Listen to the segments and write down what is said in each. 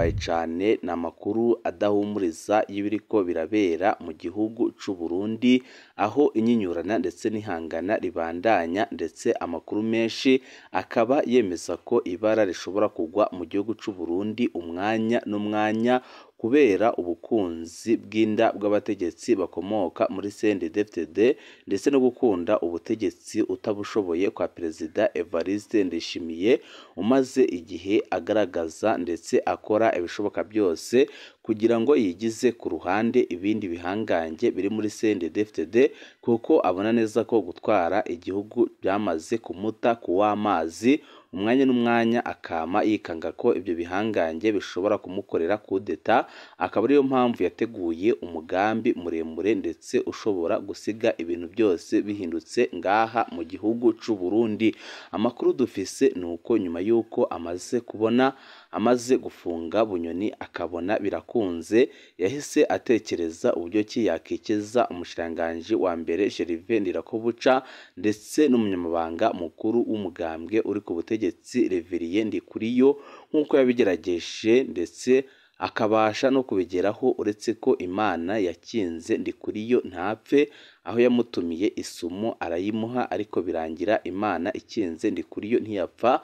ahambaye cane, ni amakuru adahumuriza y'ibiriko birabera mu gihugu c'u Burundi, aho inyinyurana ndetse n'ihangana ribandanya, ndetse amakuru menshi akaba yemeza ko ibara rishobora kugwa mu gihugu c'u Burundi umwanya n'umwanya, kubera ubukunzi bw'inda bw'abategetsi bakomoka muri CNDD-FDD ndetse no gukunda ubutegetsi utabushoboye kwa Perezida Evariste Ndayishimiye, umaze igihe agaragaza ndetse akora ibishoboka byose kugira ngo yigize ku ruhande ibindi bihangange biri muri CNDD-FDD, kuko abona neza ko gutwara igihugu byamaze kumuta kuw'amazi, umwanya n'umwanya akama yikanga ko ibyo bihangange bishobora kumukorera kudeta, akaba ariyo mpamvu yateguye umugambi muremure ndetse ushobora gusiga ibintu byose bihindutse ngaha mu gihugu c'u Burundi. Amakuru dufise ni uko nyuma y'uko amaze kubona amaze gufunga Bunyoni akabona birakunze, yahise atekereza uburyo ki yakikiza umushikiranganji wa mbere Gervais Ndirakobuca ndetse n'umunyamabanga mukuru w'umugambwe uri ku butegetsi Reverien Ndikuriyo, nk'uko yabigerageje ndetse akabasha no kubigeraho, uretse ko Imana yakinze Ndikuriyo ntapfe, aho yamutumiye isumo arayimuha, ariko birangira Imana ikinze Ndikuriyo ntiyapfa.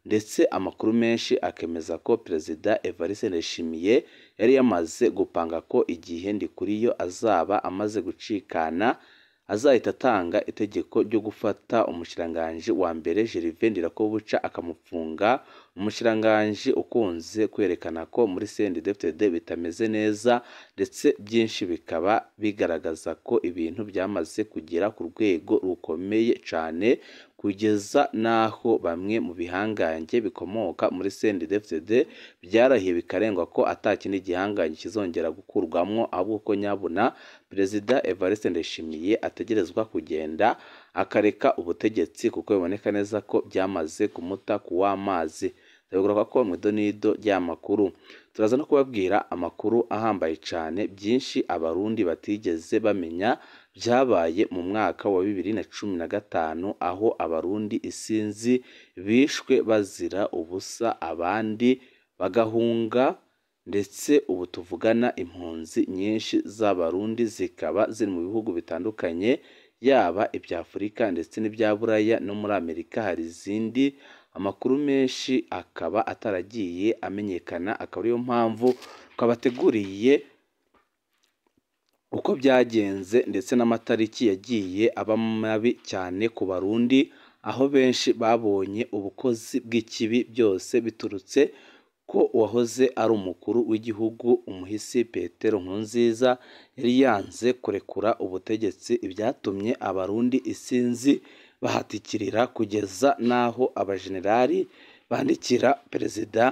Ndetse amakuru menshi akemeza ko Perezida Evariste Ndayishimiye yari yamaze gupanga ko igihe Ndikuriyo azaba amaze gucikana azahita atanga itegeko ryo gufata umushikiranganji wa mbere Gervais Ndirakobuca akamufunga, umushikiranganji ukunze kwerekana ko muri CNDD-FDD bitameze neza, ndetse byinshi bikaba bigaragaza ko ibintu byamaze kugera ku rwego rukomeye cane, kugeza n'aho bamwe mu bihangange bikomoka muri CNDD-FDD byarahiye bikarengwa ko ata kindi gihangange kizongera gukurwamwo, ahubwo ko nyabuna Perezida Evariste Ndayishimiye ategerezwa kugenda akareka ubutegetsi, kuko biboneka neza ko byamaze kumuta kuw'amazi. Ndabigaruka ko mu idonido ry'amakuru turaza no kubabwira amakuru ahambaye cane, byinshi abarundi batigeze bamenya byabaye mu mwaka wa 2015, aho abarundi isinzi bishwe bazira ubusa, abandi bagahunga, ndetse ubu tuvugana impunzi nyinshi z'abarundi zikaba ziri mu bihugu bitandukanye, yaba ibya Afurika ndetse n'ibya Buraya no muri Amerika hari izindi. Amakuru menshi akaba ataragiye amenyekana, akaba ariyo mpamvu twabateguriye uko byagenze ndetse n'amatariki yagiye aba mabi cyane ku barundi, aho benshi babonye ubukozi bw'ikibi byose biturutse ko uwahoze ari umukuru w'igihugu umuhisi Petero Nkurunziza yari yanze kurekura ubutegetsi, ibyatumye abarundi isinzi bahatikirira kugeza n'aho abajenerali bandikira perezida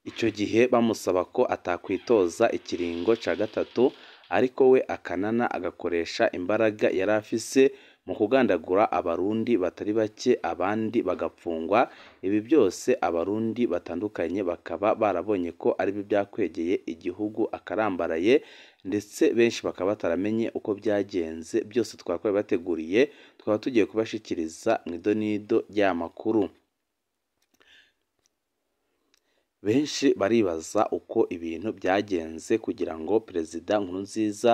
icyo gihe bamusaba ko atakwitoza ikiringo ca gatatu, ariko we akanana agakoresha imbaraga yari afise mu kugandagura abarundi batari bake, abandi bagapfungwa. Ibi byose abarundi batandukanye bakaba barabonye ko aribyo byakwegeye igihugu akarambaraye, ndetse benshi bakaba bataramenye uko byagenze. Byose twakaba bateguriye, tukaba tugiye kubashikiriza mu idonido ry'amakuru. Benshi baribaza uko ibintu byagenze kugira ngo Perezida Nkurunziza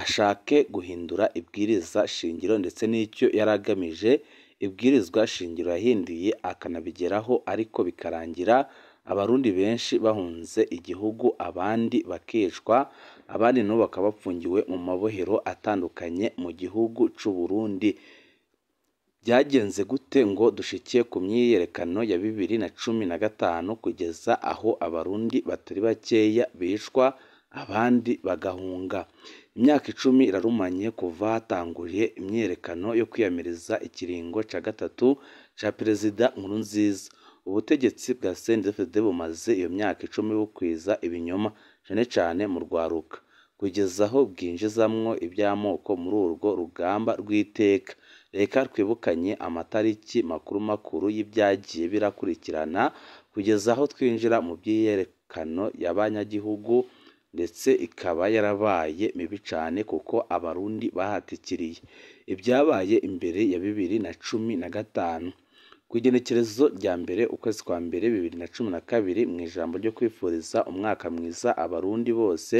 ashake guhindura ibwiriza shingiro ndetse n'icyo yari agamije. Ibwirizwa shingiro yahinduye akanabigeraho, ariko bikarangira abarundi benshi bahunze igihugu, abandi bakicwa, abandi nabo bakaba bapfungiwe mu mabohero atandukanye mu gihugu c'u Burundi. Byagenze gute ngo dushike ku myiyerekano ya 2015 kugeza aho abarundi batari bakeya bicwa, abandi bagahunga? Imyaka 10 irarumanye kuva hatanguye imyiyerekano yo kwiyamiriza ikiringo ca gatatu ca Perezida Nkurunziza. Ubutegetsi bwa CNDD-FDD bumaze iyo myaka 10 bukwiza ibinyoma, cane cane mu rwaruka, kugeza aho bwinjizamwo iby'amoko muri urwo rugamba rw'iteka. Reka twibukanye amatariki makuru makuru y'ibyagiye birakurikirana kugeza aho twinjira mu byiyerekano y'abanyagihugu, ndetse ikaba yarabaye mibi cane kuko abarundi bahatikiriye. Ibyabaye imbere ya 2015. Kw'igenekerezo rya mbere ukwezi kwa mbere 2012, mu ijambo ryo kwifuriza umwaka mwiza abarundi bose,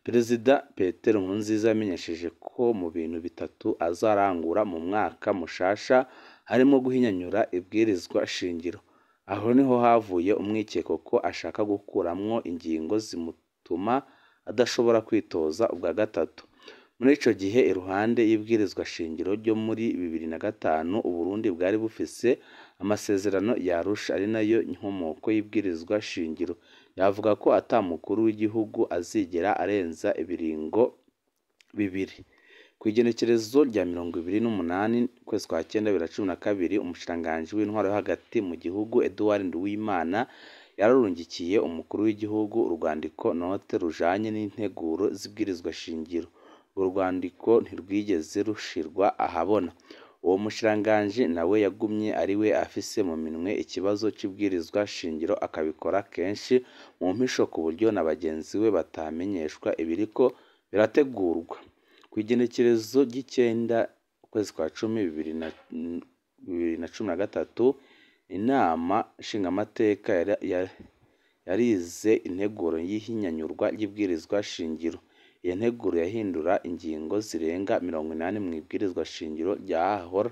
Perezida Petero Nkurunziza yamenyesheje ko mu bintu bitatu azarangura mu mwaka mushasha harimo guhinyanyura ibwirizwa shingiro. Aho niho havuye umwikeko ko ashaka gukuramwo ingingo zimutuma adashobora kwitoza ubwa gatatu. Muri ico gihe, iruhande y'ibwirizwa shingiro ryo muri 2005, Uburundi bwari bufise amasezerano ya Arusha ari nayo nkomoko y'ibwirizwa shingiro. Yavuga ko ata mukuru w'igihugu azigera arenza ibiringo bibiri. Kw'igenekerezo rya 28 ukwezi kwa cenda 2012, umushikiranganji w'intwaro yo hagati mu gihugu Edouard Nduwimana yararungikiye umukuru w'igihugu urwandiko note rujanye n'integuro z'ibwirizwa shingiro. Urwo rwandiko ntirwigeze rushirwa ahabona. Uwo mushikiranganji nawe yagumye ariwe afise mu minwe ikibazo c'ibwirizwa shingiro, akabikora kenshi mu mpisho ku buryo na bagenzi we batamenyeshwa ibiriko birategurwa. Kw'igenekerezo ry'icenda ukwezi kwa cumi 2013, inama nshingamateka yarize integuro y'ihinyanyurwa ry'ibwirizwa shingiro. Iyo nteguro yahindura ingingo zirenga 80 mw'ibwirizwa shingiro ryahahora.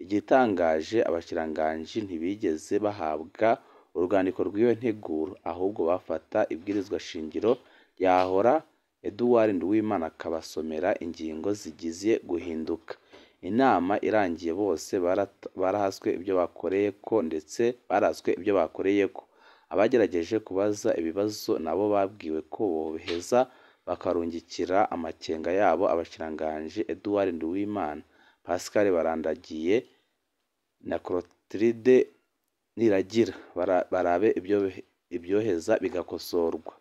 Igitangaje, abashikiranganji ntibigeze bahabwa urwandiko rw'iyo nteguro, ahubwo bafata ibwirizwa shingiro ryahahora, Edouard Nduwimana akabasomera ingingo zigiye guhinduka. Inama irangiye bose barahaswe ibyo bakoreyeko ndetse barazwe ibyo bakoreyeko. Abagerageje kubaza ibibazo nabo babwiwe ko boheza bakarungikira amakenga yabo abashikiranganji Edouard Nduwimana, Pascal Barandagiye na Clotilde Niragira barabe ibyoheza bigakosorwa.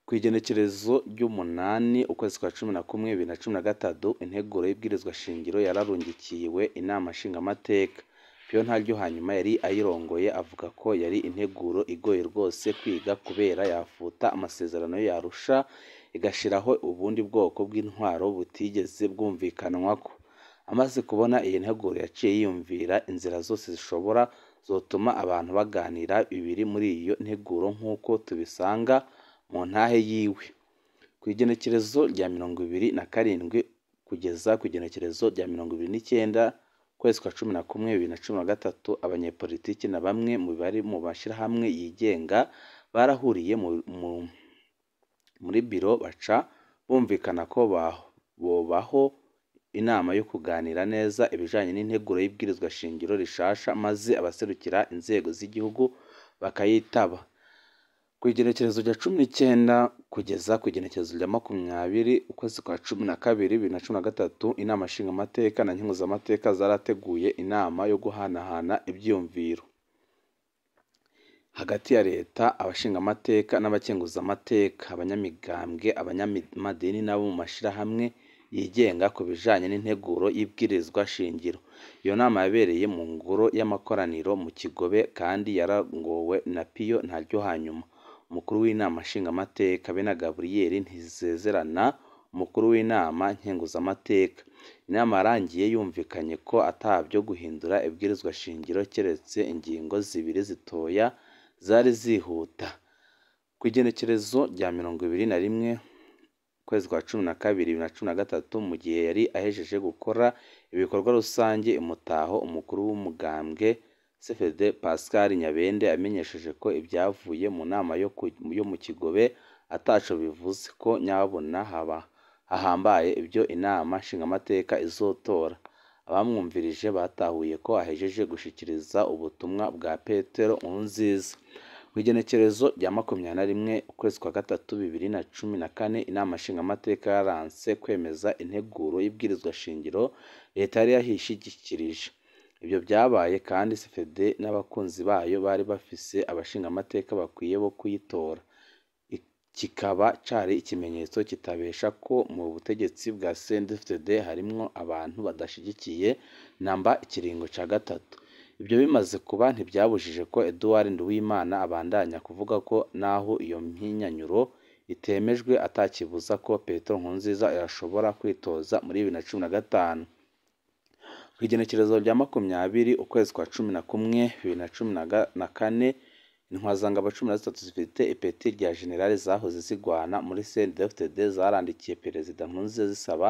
Kw'igenekerezo ry'umunani ukwezi kwa 11 2013, integuro y'ibwirizwa shingiro yararungikiwe inama nshingamateka. Pio Ntaryo hanyuma yari ayirongoye avuga ko yari integuro igoye rwose kwiga kubera yafuta amasezerano ya Arusha igashiraho ubundi bwoko bw'intwaro butigeze bwumvikanwako. Amaze kubona iyi nteguro yaciye yiyumvira inzira zose zishobora zotuma abantu baganira ibiri muri iyo nteguro nk'uko tubisanga mu ntahe yiwe. Kw'igenekerezo rya 27 kugeza kw'igenekerezo rya 29 ukwezi kwa 11 2013, abanyepolitiki na bamwe mu bari mu mashirahamwe yigenga barahuriye muri biro baca bumvikana ko bobaho inama yo kuganira neza ibijanye n'integuro y'ibwirizwa shingiro rishasha, maze abaserukira inzego z'igihugu bakayitaba. Kw'igenekerezo rya 19 kugeza kw'igenekerezo rya 20 ukwezi kwa 12 2013, inama nshingamateka na nkenguzamateka zarateguye inama yo guhanahana ivyiyumviro hagati ya leta, abashingamateka n'abakenguzamateka, abanyamigambwe, abanyamadini n'abo mu mashirahamwe yigenga ku bijanye n'integuro y'ibwirizwa shingiro. Iyo nama yabereye mu ngoro y'amakoraniro mu Kigobe kandi yarongowe na Pio Ntaryo hanyuma, umukuru w'inama nshingamateka, be na Gabriel Ntizezerana, umukuru w'inama nkenguzamateka. Inama yarangiye yumvikanye ko atavyo guhindura ibwirizwa shingiro keretse ingingo zibiri zitoya zari zihuta. Kw'igenekerezo rya 21 ukwezi kwa 12 2013, mu gihe yari ahejeje gukora ibikorwa rusange imutaho, umukuru w'umugambwe CFD Pascal Nyabende yamenyesheje ko ibyavuye mu nama yo mu Kigobe ataco bivuze, ko nyabuna hahambaye ibyo inama nshingamateka izotora. Abamwumvirije batahuye ko ahejeje gushikiriza ubutumwa bwa Petero Nkurunziza. Kw'igenekerezo rya 21 ukwezi kwa gatatu 2014, inama nshingamateka yaranse kwemeza integuro y'ibwirizwa shingiro leta yari yayishikirije. Ibyo byabaye kandi CFD n'abakunzi bayo bari bafise abashingamateka bakwiye bo kuyitora. Kikaba cari ikimenyetso kitabesha ko mu butegetsi bwa CNDD-FDD harimwo abantu badashigikiye namba ikiringo ca gatatu. Ibyo bimaze kuba ntibyabujije ko Edouard Nduwimana abandanya kuvuga ko naho iyo mpinyanyuro itemejwe atakibuza ko Petero Nkurunziza yashobora kwitoza muri 2015. Kw'igenekerezo rya 20 ukwezi kwa 11 2014, intwazangabo 13 zifite ipeti rya generali zahoze zigwana muri CNDD-FDD zarandikiye Perezida Nkurunziza zisaba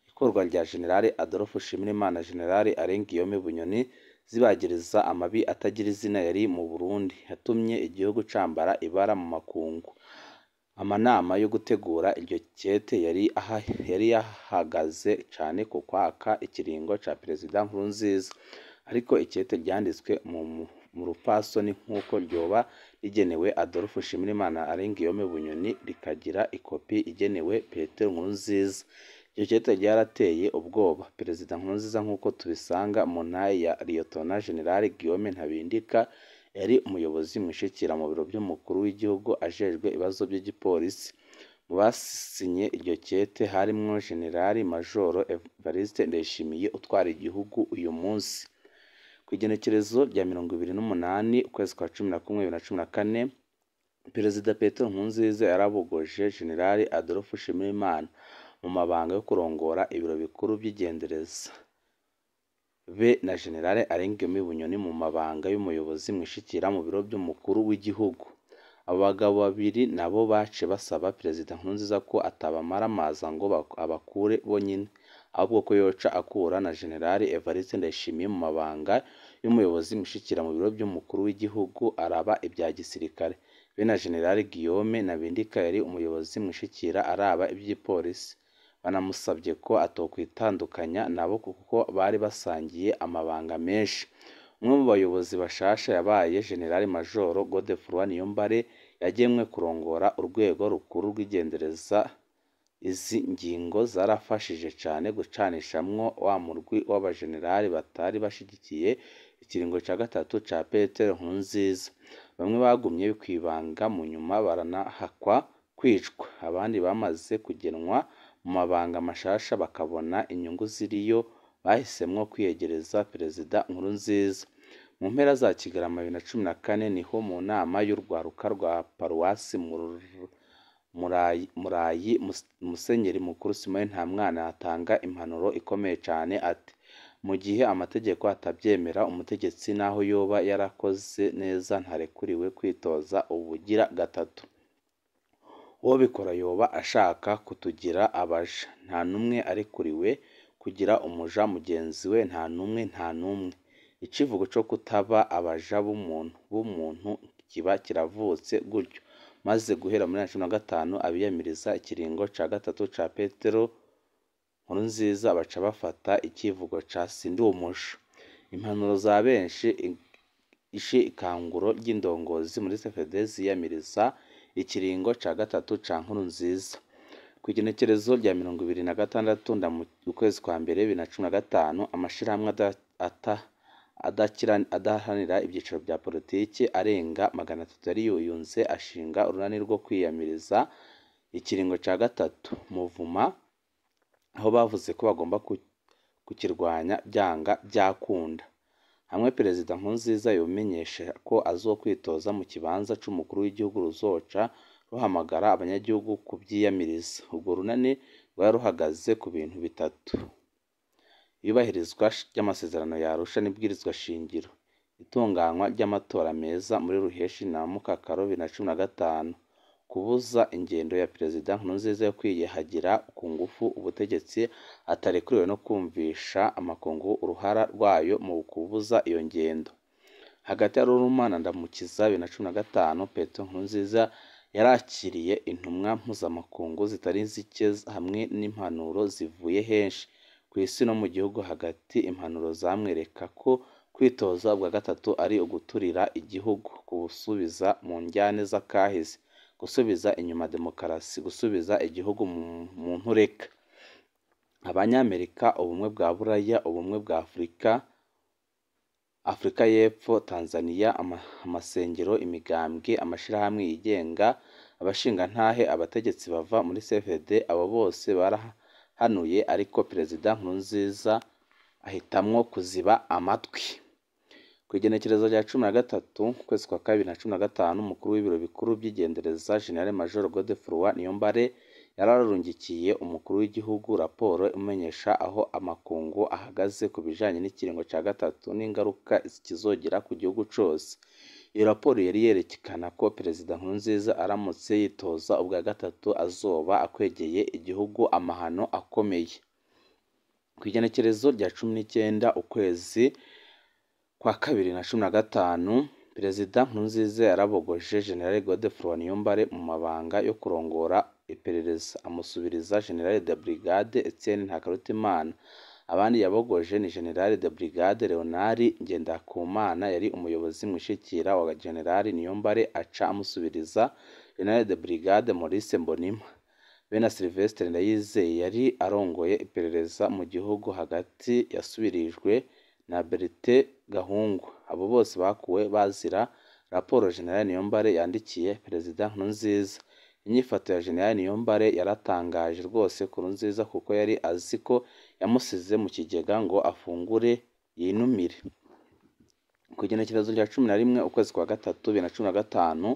ikurwa rya Generali Adolphe Nshimirimana na Generali Alain Guillaume Bunyoni, zibagiriza amabi atagira izina yari mu Burundi yatumye igihugu cambara ibara mu makungu. Amanama yo gutegura iryo kete yari yahagaze cane ku kwaka ikiringo ca Perezida Nkurunziza, ariko ikete ryanditswe mu rupfasoni nk'uko ryoba rigenewe Adolphe Nshimirimana na Alain Guillaume Bunyoni, rikagira ikopi igenewe Petero Nkurunziza. Iryo kete ryarateye ubwoba Perezida Nkurunziza nk'uko tubisanga mu ntahe ya Liyetona Generali Guillaume Ntabindika, yari umuyobozi mwishikira mu biro by'umukuru w'igihugu ajejwe ibibazo by'igipolisi. Mu basinye iryo kete harimwo Generali Majoro Evariste Ndayishimiye utwara igihugu uyu munsi. Kw'igenekerezo rya 28 ukwezi kwa 11 2014, Perezida Petero Nkurunziza yarabogoje Generali Adolphe Nshimirimana mu mabanga yo kurongora ibiro bikuru by'igendereza, be na Generali Alain Guillaume Bunyoni mu mabanga y'umuyobozi mwishikira mu biro by'umukuru w'igihugu. Abo bagabo babiri nabo bace basaba Perezida Nkurunziza ko atabamaramaza ngo abakure bonyine, ahubwo ko yoca akura na Generali Evariste Ndayishimiye mu mabanga y'umuyobozi mwishikira mu biro by'umukuru w'igihugu araba ibya gisirikare, be na Generali Guillaume Ntabindika yari umuyobozi mwishikira araba iby'igipolisi. Banamusabye ko atokwitandukanya nabo kuko bari basangiye amabanga menshi. Umwe mu bayobozi bashasha yabaye Generali Majoro Godefroid Niyombare, yagenwe kurongora urwego rukuru rw'igendereza. Izi ngingo zarafashije cane gucanishamwo wa murwi w'abajenerali batari bashigikiye ikiringo ca gatatu ca Petero Nkurunziza. Bamwe bagumye kwibanga, mu nyuma baranahakwa kwicwa, abandi bamaze kugenwa mu mabanga mashasha bakabona inyungu ziriyo bahisemwo kwiyegereza Perezida Nkurunziza. Mu mpera za Kigarama 2014 niho mu nama y'urwaruka rwa Paruwasi Murayi, Musenyeri Mukuru Simoni Ntamwana atanga impanuro ikomeye cane ati: mu gihe amategeko atavyemera, umutegetsi naho yoba yarakoze neza ntarekuriwe kwitoza ubugira gatatu. Uwobikora yoba ashaka kutugira abaja. Nta numwe arekuriwe kugira umuja mugenzi we, nta numwe, nta numwe. Icivugo co kutaba abaja b'umuntu kiba kiravutse gutyo, maze guhera muri 2015 abiyamiriza ikiringo ca gatatu ca Petero Nkurunziza baca bafata icivugo ca sindi umuja. Impanuro za benshi ishi ikanguro ry'indongozi muri CFD ziyamiriza ikiringo ca gatatu ca Nkurunziza. Kw'igenekerezo rya 26 ukwezi kwa mbere 2015, amashirahamwe adaharanira ibyicaro bya politiki arenga 300 yari yuyunze ashinga urunani rwo kwiyamiriza ikiringo ca gatatu Muvuma, aho bavuze ko bagomba kukirwanya byanga byakunda. Hamwe Perezida Nkurunziza yomenyesha ko azokwitoza mu kibanza c'umukuru w'igihugu ruzoca ruhamagara abanyagihugu kuvyiyamiriza. Urwo runani rwari ruhagaze ku bintu bitatu: iyubahirizwa ry'amasezerano ya Arusha n'ibwirizwa shingiro, itunganywa ry'amatora meza muri Ruheshi na Mukakaro 2015, kubuza ingendo ya Perezida Nkurunziza yo kwihagira ku ngufu ubutegetsi atarekuriwe no kumvisha amakungu uruhara rwayo mu kubuza iyo ngendo. Hagati ya Ruruma na Ndamukiza 2015, Petero Nkurunziza yarakiriye intumwa mpuzamakungu zitari zike hamwe n'impanuro zivuye henshi ku isi no mu gihugu hagati. Impanuro zamwereka ko kwitoza ubwa gatatu ari uguturira igihugu, kubusubiza mu njyane z'akahise, gusubiza inyuma demokarasi, gusubiza igihugu mu ntureka. Abanyamerika, ubumwe bwa Buraya, ubumwe bwa Afurika, Afurika y'Epfo, Tanzania, amasengero, imigambwe, amashirahamwe yigenga, abashingantahe, abategetsi bava muri CFD, abo bose barahanuye, ariko Perezida Nkurunziza ahitamwo kuziba amatwi. Ku igenekerezo rya 13 ukwezi kwa 2 na 15, umukuru w'ibiro bikuru by'igendereza General Major Godefroid Niyombare yararungikiye umukuru w'igihugu raporo imenyesha aho amakungu ahagaze ku bijanye n'ikiringo ca gatatu n'ingaruka kizogira ku gihugu cose. Iyo raporo yari yerekana ko Perezida Nkurunziza aramutse yitoza ubwa gatatu azoba akwegeye igihugu amahano akomeye. Kw'igenekerezo rya 19 ukwezi kwa kabiri na 15, Perezida Nkurunziza yarabogoje General Godefroid Niyombare mu mabanga yo kurongora iperereza, amusubiriza General de Brigade Etienne Ntakarutimana. Abandi yabogoje ni General de Brigade Leonard Ngendakumana yari umuyobozi mwishikira wa General Niyombare, aca amusubiriza General de Brigade Maurice Mbonimpa. Bene Sylvestre Ndayizeye yari arongoye iperereza mu gihugu hagati yasubirijwe na Bertin Gahungu. Abo bose bakuwe bazira raporo General Niyombare yandikiye Perezida Nkurunziza. Inyifato ya General Niyombare yaratangaje rwose Nkurunziza kuko yari azi ko yamusize mu kigega ngo afungure yinumire. Ku igenekerezo rya 11 ukwezi kwa gatatu 2015,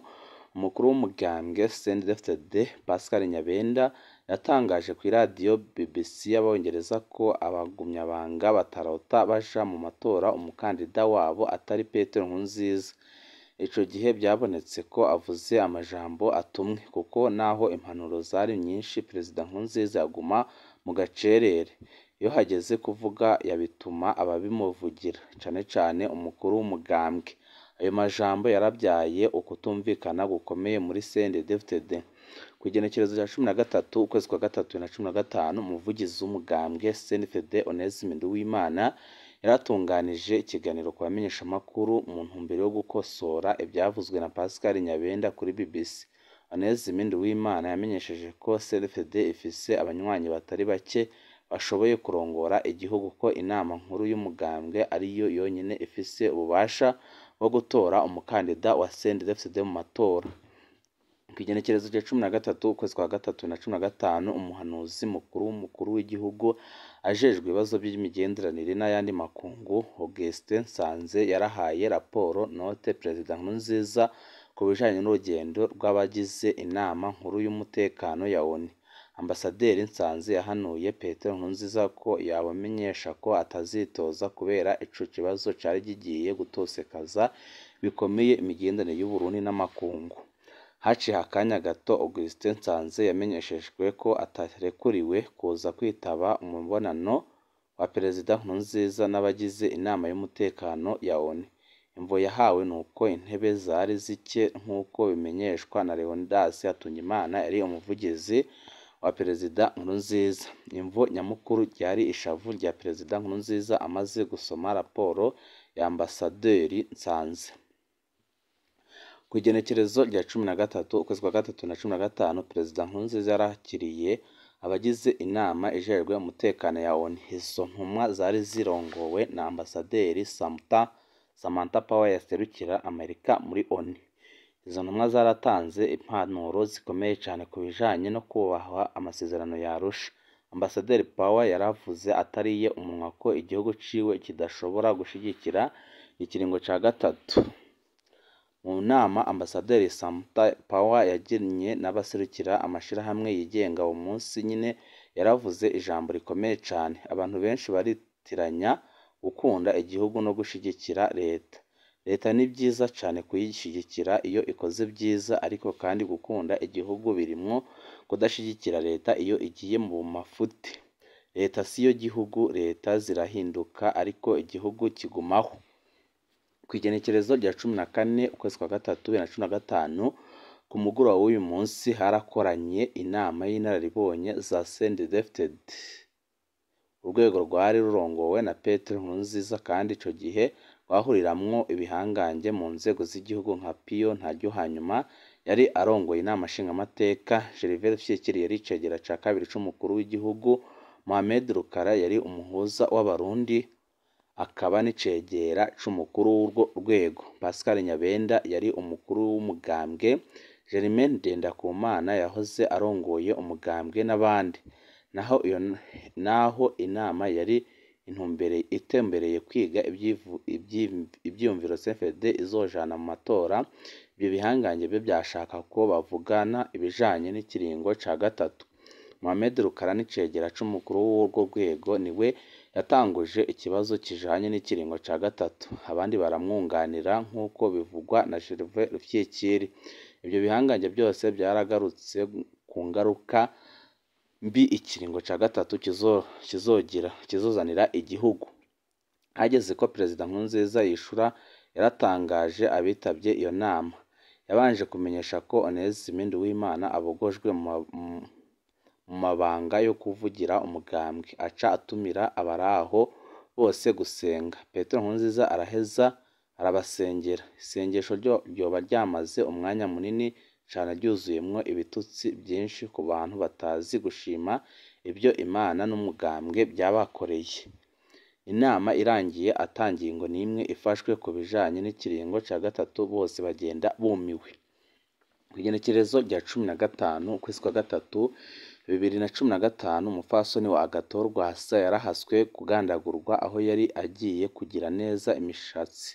umukuru w'umugambwe CNDD-FDD Pascal Nyabenda yatangaje ku iradiyo BBC y'Abongereza ko abagumyabanga batarota baja mu matora umukandida wabo atari Petero Nkurunziza. Ico gihe byabonetse ko avuze amajambo atumwe, kuko naho impanuro zari nyinshi Perezida Nkurunziza yaguma mu gacerere. Iyo hageze kuvuga yabituma ababimuvugira, cane cane umukuru w'umugambwe. Ayo majambo yarabyaye ukutumvikana gukomeye muri CNDD-FDD. Ku igenekerezo rya 13 ukwezi kwa gatatu 2015, umuvugizi w'umugambwe CNDD Onesme Nduwimana yaratunganije ikiganiro ku bamenyeshamakuru mu ntumbero yo gukosora ivyavuzwe na Pascal Nyabenda kuri BBC. Onesme Nduwimana yamenyesheje ko CNDD ifise abanywanyi batari bake bashoboye kurongora igihugu, ko inama nkuru y'umugambwe ariyo yonyene ifise ububasha bwo gutora umukandida wa CNDD-FDD mu matora. Ku igenekerezo rya 13 ukwezi kwa gatatu 2015, umuhanuzi mukuru w'umukuru w'igihugu ajejwe ibibazo by'imigenderanire n'ayandi makungu Augustin Nsanze yarahaye raporo note Perezida Nkurunziza ku bijanye n'urugendo rw'abagize inama nkuru y'umutekano ya ONU. Ambasaderi Nsanze yahanuye Petero Nkurunziza ko yabamenyesha ko atazitoza kubera ico kibazo cari kigiye gutosekaza bikomeye imigenderanire y'Uburundi n'amakungu. Haciye akanya gato Augustin Nsanze yamenyeshejwe ko atarekuriwe kuza kwitaba umubonano wa Perezida Nkurunziza n'abagize inama y'umutekano ya ONU. Imvo yahawe nuko intebe zari zike nk'uko bimenyeshwa na Leonidas Hatungimana yari umuvugizi wa Perezida Nkurunziza. Imvo nyamukuru ryari ishavu rya Perezida Nkurunziza amaze gusoma raporo ya Ambasaderi Nsanze. Ku igenekerezo rya 13 ukwezi kwa gatatu 2015, Perezida Nkurunziza yarakiriye abagize inama ijejwe umutekano ya ONU. Izo ntumwa zari zirongowe na Ambasaderi Samantha Power yaserukira Amerika muri ONU. Izo ntumwa zaratanze impanuro zikomeye cane ku bijanye no kubaha amasezerano ya Arusha. Ambasaderi Power yaravuze atariye umunwa ko igihugu ciwe kidashobora gushigikira ikiringo ca gatatu. Mu nama Ambasaderi Samantha Power yagiranye n'abaserukira amashirahamwe yigenga uwo munsi nyine yaravuze ijambo rikomeye cane. Abantu benshi baritiranya gukunda igihugu no gushigikira leta. Leta ni vyiza cane kuyishigikira iyo ikoze vyiza, ariko kandi gukunda igihugu birimwo kudashigikira leta iyo igiye mu mafuti. Leta siyo gihugu, leta zirahinduka ariko igihugu kigumaho. Ku igenekerezo rya 14 ukwezi kwa gatatu 2015, ku mugoroba w'uyu munsi harakoranye inama y'inararibonye za CNDD-FDD. Urwego rwari rurongowe na Petero Nkurunziza kandi ico gihe rwahuriramwo ibihangange mu nzego z'igihugu nka Pio Ntaryohanyuma yari arongoye inama nshingamateka, Gervais Rufyikiri yari icegera ca kabiri c'umukuru w'igihugu, Mohamed Rukara yari umuhuza w'Abarundi akaba n'icegera c'umukuru w'urwo rwego, Pascal Nyabenda yari umukuru w'umugambwe, Germain Ngendakumana yahoze arongoye umugambwe n'abandi. Naho inama yari itumbereye kwiga ivyiyumviro CNDD-FDD izojana mu matora, ivyo bihangange vyo vyashaka ko bavugana ibijanye n'ikiringo ca gatatu. Mohamed Rukara n'icegera c'umukuru w'urwo rwego niwe yatanguje ikibazo kijanye n'ikiringo ca gatatu, abandi baramwunganira nk'uko bivugwa na Gervais Rufyikiri. Ivyo bihangange byose vyaragarutse ku ngaruka mbi ikiringo ca gatatu kizogira kizozanira igihugu. Hageze ko Perezida Nkurunziza yishura, yaratangaje abitavye iyo nama. Yabanje kumenyesha ko Onesme Nduwimana abogojwe mu mabanga yo kuvugira umugambwe, aca atumira abaraho bose gusenga. Petero Nkurunziza araheza arabasengera. Isengesho ryoba ryamaze umwanya munini cane ryuzuyemwo ibitutsi vyinshi ku bantu batazi gushima ivyo Imana n'umugambwe vyabakoreye. Inama irangiye ata ngingo n'imwe ifashwe ku bijanye n'ikiringo ca gatatu, bose bagenda bumiwe. Kw'igenekerezo rya 15 ukwezi kwa gatatu 2015, umupfasoni wa Agathon Rwasa yarahaswe kugandagurwa aho yari agiye kugira neza imishatsi.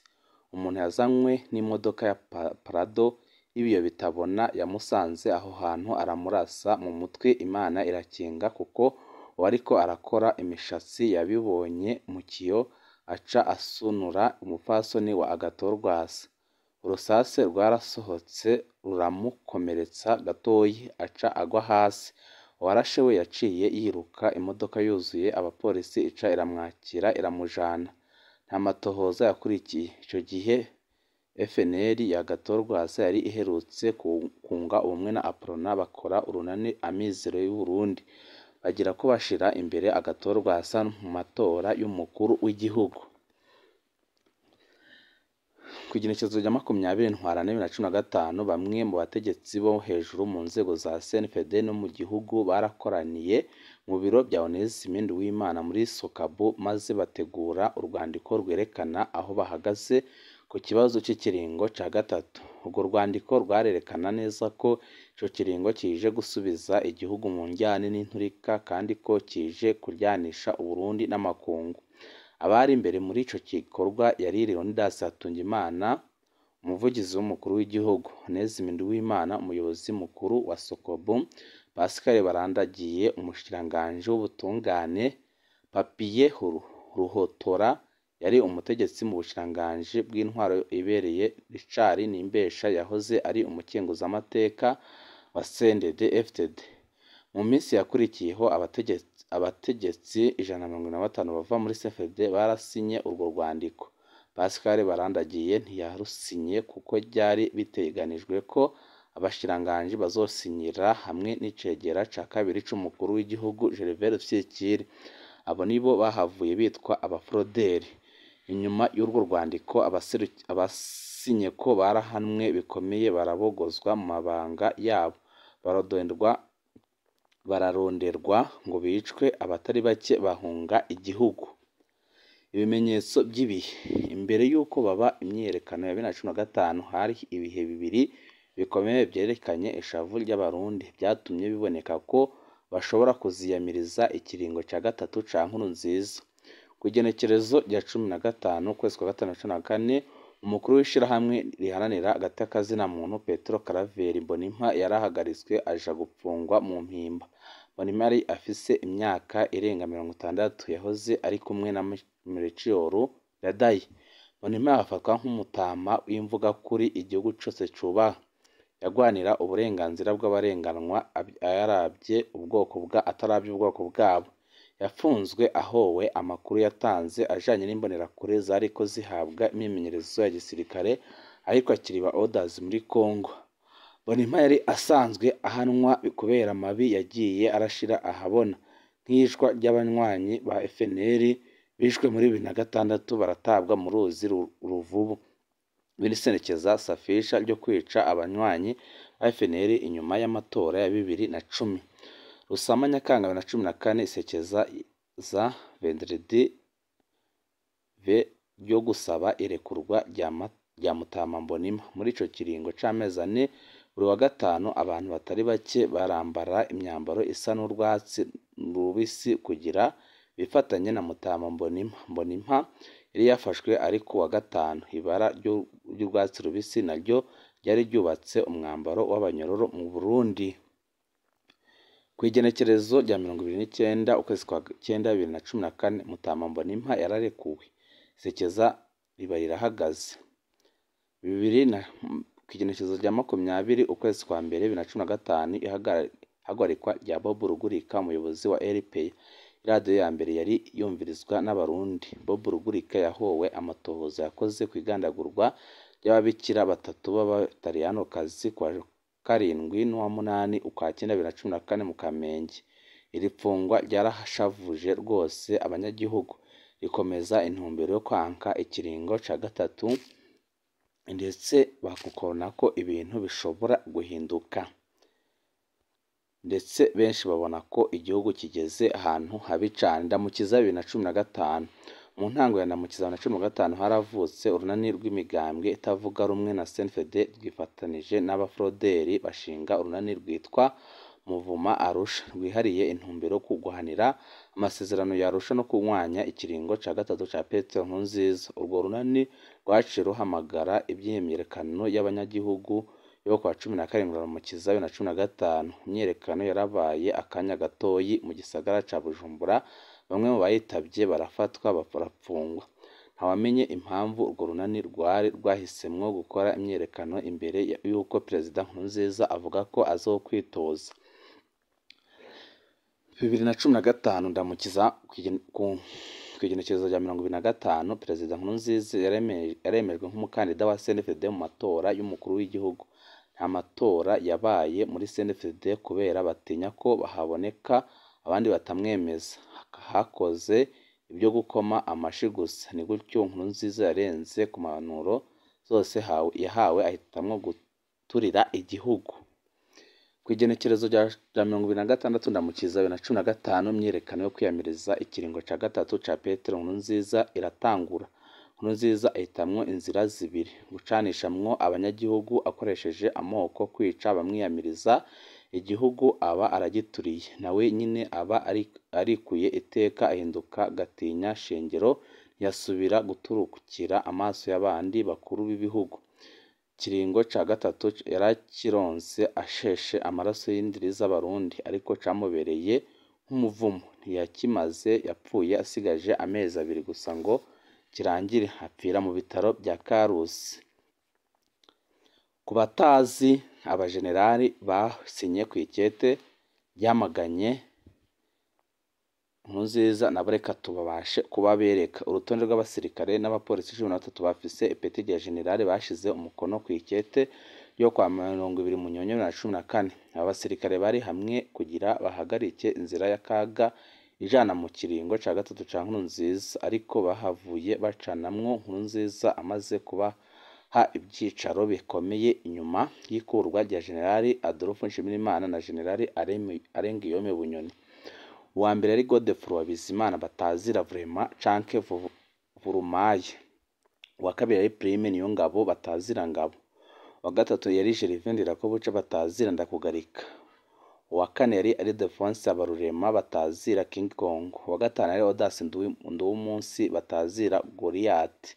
Umuntu yazanywe n'imodoka ya Prado y'ibiyo bitabona yamusanze aho hantu aramurasa mu mutwe. Imana irakinga kuko uwariko arakora imishatsi yabibonye mu kiyo aca asunura umupfasoni wa Agathon Rwasa. Urusase rwarasohotse ruramukomeretsa gatoyi aca agwa hasi. Uwarashe we yaciye yiruka, imodoka yuzuye abapolisi ica iramwakira iramujana. Nta matohoza yakurikiye. Ico gihe FNL ya Agathon Rwasa yari iherutse kunga ubumwe na Aprona bakora urunani Amizero y'Uburundi, bagira ko bashira imbere Agathon Rwasa mu matora y'umukuru w'igihugu. Kw'igenekerezo rya 20 Ntwarante 2015, bamwe mu bategetsi bo hejuru mu nzego za CNFD no mu gihugu barakoraniye mu biro vya Onesme Nduwimana muri Sokabu, maze bategura urwandiko rwerekana aho bahagaze ku kibazo c'ikiringo ca gatatu. Urwo rwandiko rwarerekana neza ko ico kiringo kije gusubiza igihugu mu njyane n'inturika, kandi ko kije kuryanisha Uburundi n'amakungu. Abari imbere muri ico gikorwa yari Leonidas Hatungimana, umuvugizi w'umukuru w'igihugu, Onesme Nduwimana, umuyobozi mukuru wa Sokobu, Pascal Barandagiye, umushikiranganji w'ubutungane, Papier Ruhotora yari umutegetsi mu bushikiranganji bw'intwaro ibereye, Richard Nimbesha yahoze ari umukenguzamateka wa CNDD-FDD. Mu minsi yakurikiyeho abategetsi 145 bava muri CFD barasinye urwo rwandiko. Pascal Barandagiye ntiyarusinye kuko ryari biteganijwe ko abashikiranganji bazosinyira hamwe n'icegera ca kabiri c'umukuru w'igihugu Gervais Rufyikiri. Abo nibo bahavuye bitwa abafroderi. Inyuma y'urwo rwandiko abasinye ko barahanwe bikomeye, barabogozwa mu mabanga yabo, bararonderwa ngo bicwe, abatari bake bahunga igihugu. Ibimenyetso by'ibihe. Imbere y'uko baba imyiyerekano ya 2015, hari ibihe bibiri bikomeye vyerekanye ishavu ry'Abarundi vyatumye biboneka ko bashobora kuziyamiriza ikiringo ca gatatu ca Nkurunziza. Kw'igenekerezo rya 15 ukwezi kwa gatanu 2014, umukuru w'ishirahamwe riharanira agateka muntu Petero Karaveri Mbonimpa yarahagaritswe aja gupfungwa mu Mpimba. Mbonimpa yari afise imyaka irenga 60, yahoze ari kumwe na Melchior Ndadaye. Mbonimpa afatwa nk'umutama w'imvugakuri igihugu cose cubaha. Yagwanira uburenganzira bw'abarenganwa ataravye ubwoko bwabo. Yafunzwe ahowe amakuru yatanze ajanye n'imbonerakure zariko zihabwa imyimenyerezo ya gisirikare ahitwa Kiriba Orders muri Congo. Mbonimpa yari asanzwe ahanwa kubera amabi yagiye arashira ahabona, nk'iyicwa ry'abanywanyi ba FNL bishwe muri 2006 baratabwa mu ruzi Ruvubu, biriserekeza safisha ryo kwica abanywanyi ba FNL inyuma y'amatora ya 2010. Rusama Nyakanga 2014, isekeza za Vendredi V ryo gusaba irekurwa rya Mutama Mbonimpa. Muri ico kiringo c'amezi ane, buri wa gatanu abantu batari bake barambara imyambaro isa n'urwatsi rubisi kugira bifatanye na Mutama Mbonimpa. Mbonimpa yari yafashwe ari ku wa gatanu. Ibara ry'urwatsi rubisi naryo ryari ryubatse umwambaro w'abanyororo mu Burundi. Ku igenekerezo rya 29 ukwezi kwa 9 2014 Mutama Mbonimpa yararekuwe, isekeza riba rirahagaze. Ku igenekerezo rya 20 ukwezi kwa mbere 2015 ihagarikwa rya Bob Rugurika, umuyobozi wa RPA, iradiyo ya mbere yari yumvirizwa n'Abarundi. Bob Rugurika yahowe amatohoza yakoze ku igandagurwa ry'ababikira batatu b'Abataliyanokazi kuwa 7 n'uwa 8 ukwa 9 2014 mu Kamenge. Iri pfungwa ryarashavuje rwose abanyagihugu, rikomeza intumbero yo kwanka ikiringo ca gatatu, ndetse bakukona ko ibintu bishobora guhinduka, ndetse benshi babona ko igihugu kigeze ahantu habi cane. Ndamukiza 2015. Mu ntango ya Ndamukiza 2015 haravutse urunani rw'imigambwe itavuga rumwe na CNDD rwifatanije n'abafroderi bashinga urunani rwitwa Muvuma Arusha, rwihariye intumbero yo kugwanira amasezerano ya Arusha no kunywanya ikiringo ca gatatu ca Petero Nkurunziza. Urwo runani rwaciye ruhamagara imyiyerekano y'abanyagihugu yo kuwa 17 Ndamukiza 2015. Imyiyerekano yarabaye akanya gatoyi mu gisagara ca Bujumbura, bamwe mu bayitavye barafatwa barafungwa. Ntawamenye impamvu urwo runani rwari rwahisemwo gukora imyiyerekano imbere y'uko Perezida Nkurunziza avuga ko azokwitoza. 2015 Ndamukiza ku igenekerezo rya 25 Perezida Nkurunziza yaremejwe nk'umukandida wa CNDD mu matora y'umukuru w'igihugu. Nta matora yabaye muri CNDD kubera batinya ko haboneka abandi batamwemeza. Hakoze ibyo gukoma amashi gusa. Ni gutyo Nkurunziza yarenze ku mpanuro zose yahawe, ahitamwo guturira igihugu. Ku igenekerezo rya 26 Ndamukiza 2015 imyiyerekano yo kwiyamiriza ikiringo ca gatatu ca Petero Nkurunziza iratangura. Nkurunziza ahitamwo inzira zibiri: gucanishamwo abanyagihugu akoresheje amoko, kwica abamwiyamiriza, igihugu aba aragituriye, nawe nyine aba arikuye iteka, ahinduka gatinya shengero, ntiyasubira guturukira amaso y'abandi bakuru b'ibihugu. Ikiringo ca gatatu yarakironse asheshe amaraso y'indiri z'Abarundi, ariko camubereye nk'umuvumo. Ntiyakimaze, yapfuye asigaje amezi abiri gusa ngo kirangire, apfira mu bitaro bya Karusi. Ku batazi, abajenerali basinye kw'ikete ryamaganye Nkurunziza nabo reka tubabashe kubabereka. Urutonde rw'abasirikare n'abapolisi 13 bafise ipeti rya generale bashize umukono kw'ikete ryo kwa 20 Munyonyo 2014. Aba basirikare bari hamwe kugira bahagarike inzira y'akaga ijana mu kiringo ca gatatu ca Nkurunziza, ariko bahavuye bacanamwo Nkurunziza amaze kubaha ivyicaro bikomeye inyuma y'ikurwa rya Generali Adolphe Nshimirimana na Generali Alain Guillaume Bunyoni. Uwa mbere ari Godefroid Bizimana batazira Vrema canke Vurumaye. Uwa kabiri ari Prime Niyongabo batazira Ngabo. Uwa gatatu yari Gervais Ndirakobuca batazira Ndakugarika. Uwa kane yari Ildefonse Habarurema batazira King Kong. Uwa gatanu yari Odas Nduwumunsi batazira Goliath.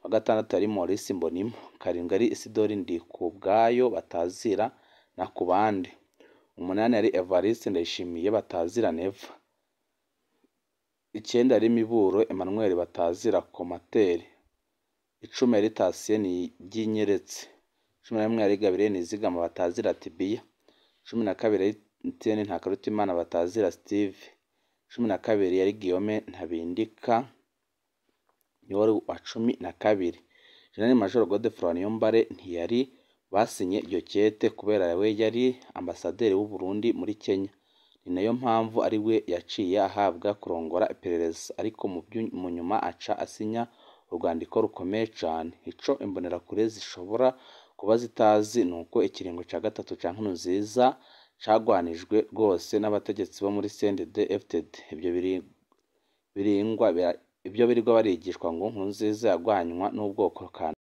Uwa gatandatu yari Maurice Mbonimpa. Karindwi ari Isidori Ndikubwayo batazira Nakubande. Umunani yari Evariste Ndayishimiye batazira Neva. 9 yari Miburo Emmanuel batazira Komateri. 10 yari Tatien Niryinyeretse. 11 yari Gabriel Nizigama batazira Tibiya. 12 yari Etienne Ntakarutimana batazira Steve. 12 yari Guillaume Ntabindika, niwe wari uwa 12. General Major Godefroid Niyombare ntiyari basinye iryo kete kubera we yari ambasaderi w'u Burundi muri Kenya. Ni nayo mpamvu ari we yaciye ahabwa kurongora iperereza, ariko mu nyuma aca asinya urwandiko rukomeye cane. Ico imbonerakure zishobora kuba zitazi nuko ikiringo ca gatatu ca Nkurunziza cagwanijwe rwose n'abategetsi bo muri CNDD-FDD. Ivyo birirwa barigishwa ngo Nkurunziza yagwanywa n'ubwoko kanaka.